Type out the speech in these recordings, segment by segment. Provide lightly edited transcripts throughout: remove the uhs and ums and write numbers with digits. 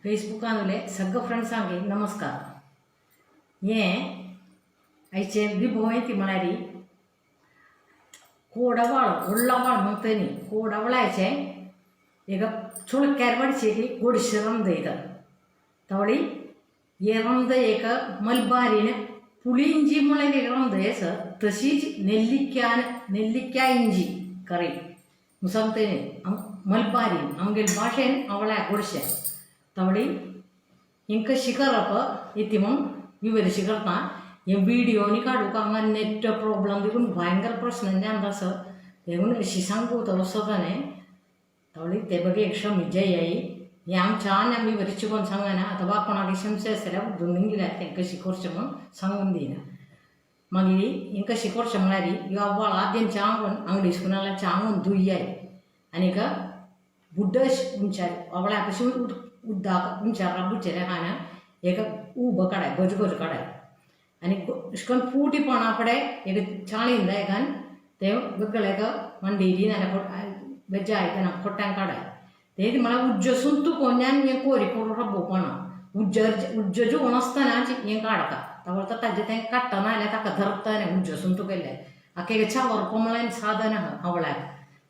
फेसबुकानुले सगळे फ्रेंड्सांक नमस्कार. हें आयचें विभव ती म्हळ्यार कोडवाळ व्हडलो म्हणटा न्ही कोडवळाचें एक चुळक्यार बडचे गोडशें रमदयता तवळी हे रमद एक मलबारीन पुळिंजी म्हणल्यार एक रमदय आसा तशीच नेल्लिक्यान नेल्लिक्या इंजी करी सांगता न्ही मलबारीन आमगेले भाशेन आवळ्या गोडशें तवळी हिंका कशी करप इती म्हूण विवरिशी करता. हे व्हिडिओ न्ही काडूंक हांगा नेट प्रॉब्लम देखून भयंकर प्रश्न जावन आसा देखून अशी सांगू वचता न्ही तवळी ते बगे क्षमी जय आई हें हांव छान आमी बरी कोण सांगना आतां वा कोणाक क्षमशे आसल्यार दोन गेल्यार तें कशी करचें म्हूण सांगून दिना. मागीर हें कशें करचें म्हळ्यार ह्यो आव्वाळ आद्यन चांगून आंगडी सुकून चांगून धुयाय आनीक बुड्डश उंचार आवळ्या कशी उदक उंचार बुचेल्या खाना एक उब काडाय गज गज काडाय आनी अशें करून पुटी पोणा फुडें एक चाळीन एकान तें वेगळे एक मांडेली नाल्यार वेज्या आयदनां खोट्ट्यान काडाय ते म्हळ्यार उज्जसून तूं कोन्यान हें कोरी करून रब्बोवपाना उज्ज उज्ज जेवण आसतना हें काडटा तावळ ताजें तें काडटना जाल्यार ताका धरता न्ही उज्जसून तूं केल्लें आख्खे एक चावरप म्हळ्यार साधन आहा आवळ्याक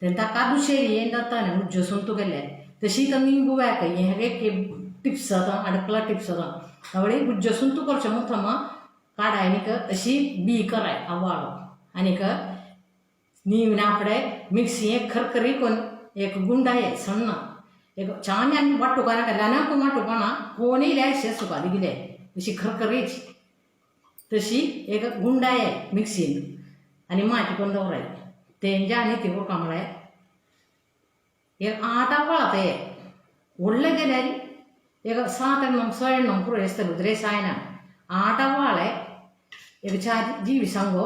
तें ताका दुशेरी हें जाता न्ही उज्जसून तूं केल्लें तशी तर निंबुव्याक हें एक टिप्स आतां अडकला टिप्स आतां तावळी उज्जसून तूं करचें मुथम काडाय आनीक अशी बी कराय आवाळो आनीक नीवना फुडें मिक्सी एक खरखरी करून एक गुंडाय सण्ण एक छान आनी वांटुपाना ल्हानाक वांटुपाना कोणूय अशें सुका दिले अशी खरखरीच तशी एक गुंडाय मिक्सीन आनी माटी करून दवराय तेंच्या आनी ती उरका म्हळ्यार एक आठ आवाळ ते व्हडले गेल्यार एक सात णव स णव पुरो आसतले उदरे सायना आठ आवाळे एक चार जीवी सांगो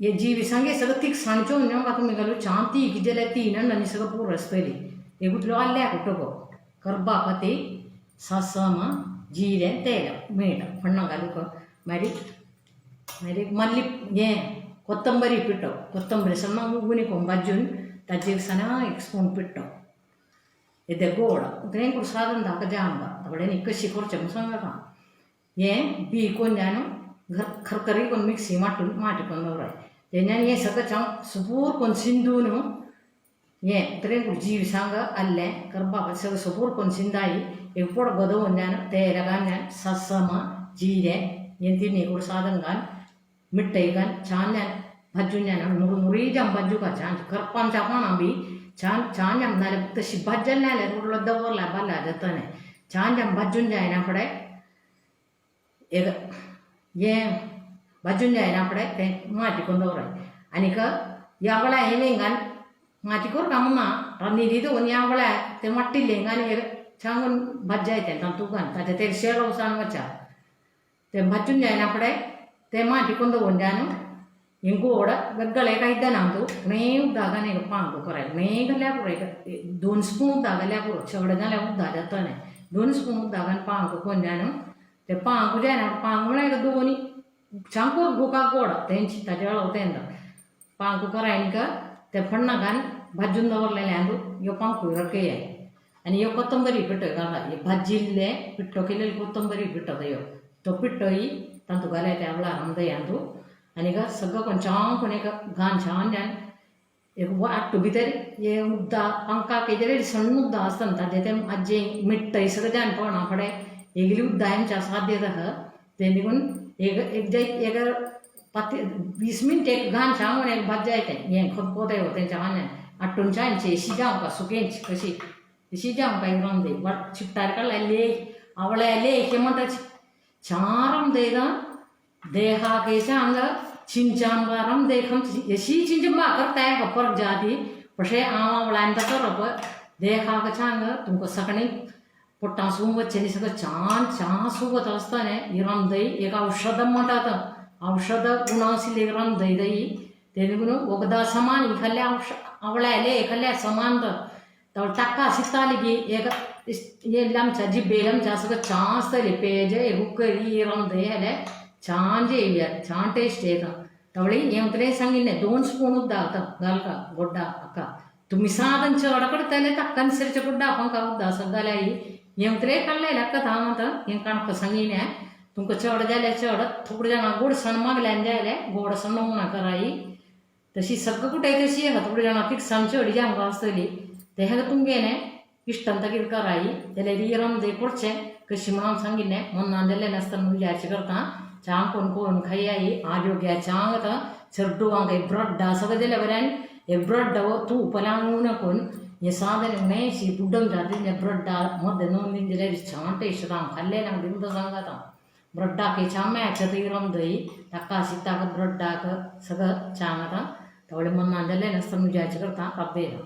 हे जीवी सांगे सगळं तिखसाणच्यो न्हय तुमी घालू छान तीख जाल्यार तीन आनी सगळं पुरो आसतली एक उतलो आल्ल्याक उटको करबापती सासम जिरें तेल मीठ फण्णां घालूक मागीर मागीर मल्ली हें कोत्तंबरी पिठो कोत्तंबरी सण्ण उगुनी कोण भाजून ताजेर सणा एक स्पून पिठो येदे गोड तें कूड सादन ताका जांबा थोडे न्ही कशी करचें म्हूण सांगता. हें बी कोन्यान खरखरी कोन्न मिक्सी वांटून माटी करून दवराय तेन्ना हें सगळें छान सुपूर कोन्न शिंदून हें तरेन जीव सांग आल्लें करपाक सगळें सुपूर कोन्न शिंदाई एक पोडगो दवरल्यान तेल घालून सासम जिरें हें तिन्ही कूड सादन घाल मिठ्ठई घाल छान भाजून जायना मुरमुरी जावन भाजूका छान करपांच्या कोणा बी छान छान जावन नाल्यार तशी भाजलें जाल्यार उरलो दवरल्यार बाल्यार जाता न्ही छान जावन भाजून जायना फुडें एक हें भाजून जायना फुडें तें माटी करून दवराय आनीक ह्या वेळार हें घाल माटी करून काय म्हणना रांदिली दवरून ह्या वेळार तें वाटिल्लें घाल एक छान भाजजाय तें तातूंत घाल ताचें तें शेळ वचून वचा तें भाजून जायना फुडें तें माटी करून दवरून जाय न्हू हें गोड वेगळे आयदनां तूं उणें उदक घाल एक पांक कराय उणें घाल्यार पुरो एक दोन स्पून उदक घाल्यार पुरो चड घाल्यार उदक जाता न्ही दोन स्पून उदक घाल पांक करून जाय न्हू तें पांक जायना पांक म्हळ्यार एक दोन सामको गुका गोड तेंच ताजे वेळार तें पांक कराय आनीक तें फण्णां घाल भाजून दवरलेलें आंदू ह्यो पांकूय रकय आनी ह्यो कोथंबरी पिठो घाला हे भाजिल्लें पिठो केलेले कोथंबरी पिठो ह्यो तो पिठोय तातूंत घालाय त्या वेळार आमदय आंदू आनीक सगळो कोण छान कोण एक घान छान जावन एक वाट्टू भितर हे उदक पंकाक हेजेर सण्ण उदक आसता न्हू ताजें तें मातशें मिठ्ठय सगळें जावन पळोवना फुडें एगली उदक आमच्या साद्य आहा तें देखून एक एक जाय एक पाती 20 मिनट एक घान छान एक भाजजाय तें हें खतखतें तें छान आट्टून छान अशी जावंक सुकेंच कशी अशी जावंक रांदय वाट चिपटार काडल्यार लेख आवळ्या लेख म्हणटा छान रांदयता देहाक सांग चिंचांबारम देहम यशी चिंचंबा करताय अपर जाती പക്ഷേ आवळ्यान करप देहाक छान तुमकां सगळें पोटां सूं वचचें सगळें छान छान सुगत आसता न्ही ही रामदई एक औषध म्हणटात औषध गुण आशिल्ली रामदई दही तें देखून वखदां समान ही खाल्ल्या आवळ्या खाल्ल्या समान तर ताका शिकताली की एक हे आमच्या जिब्बेर आमच्या सगळं छान आसतली पेज एक उकरी रामदई जाल्यार छान जेवया छान टेस्ट येता. तवळी हें तुवें सांगिल्लें 2 स्पून उदक घालका गोड्डा अक्का तुमी सादन चड करतले ताका अनुसरचे गुड्डा पंका उदक सगळ्या येंत्रे काडले कथा म्हणता हें कणक सांगिने तुमकां चड जाल्यार चड थोडे जाणां गोडसण मागल्यान जाल्यार गोडसण नमुना कराई तशी सगळं कुठे तशी आहा. थोडे जाणां तिखसाण चड जावंक आसतली ते हेका तुमगेलें इश्टान कितें कराई जाल्यार ही रमदे करचें कशी म्हणून सांगिल्लें मन्नान जाल्लें नासतना विचारचें करता. चांग कोण कोण खाई आई आरोग्या चांग आतां चेडवांक एक ब्रड्डा सगळें दिल्या बऱ्यान एक ब्रड्डा तूप लागूं कोण हे सादे न्हय बुड्डम जाती ब्रड्डा मध्य नोंद दिन जाल्यार छान टेस्ट हांव खाल्लें ना दिवं सांगता. ब्रड्डाक छान मॅच रमदई ताका शिताक ब्रड्डाक सगळं छान आतां थोडे मन्नान जाल्लें नासतना विचारचें करता. रब्बेला.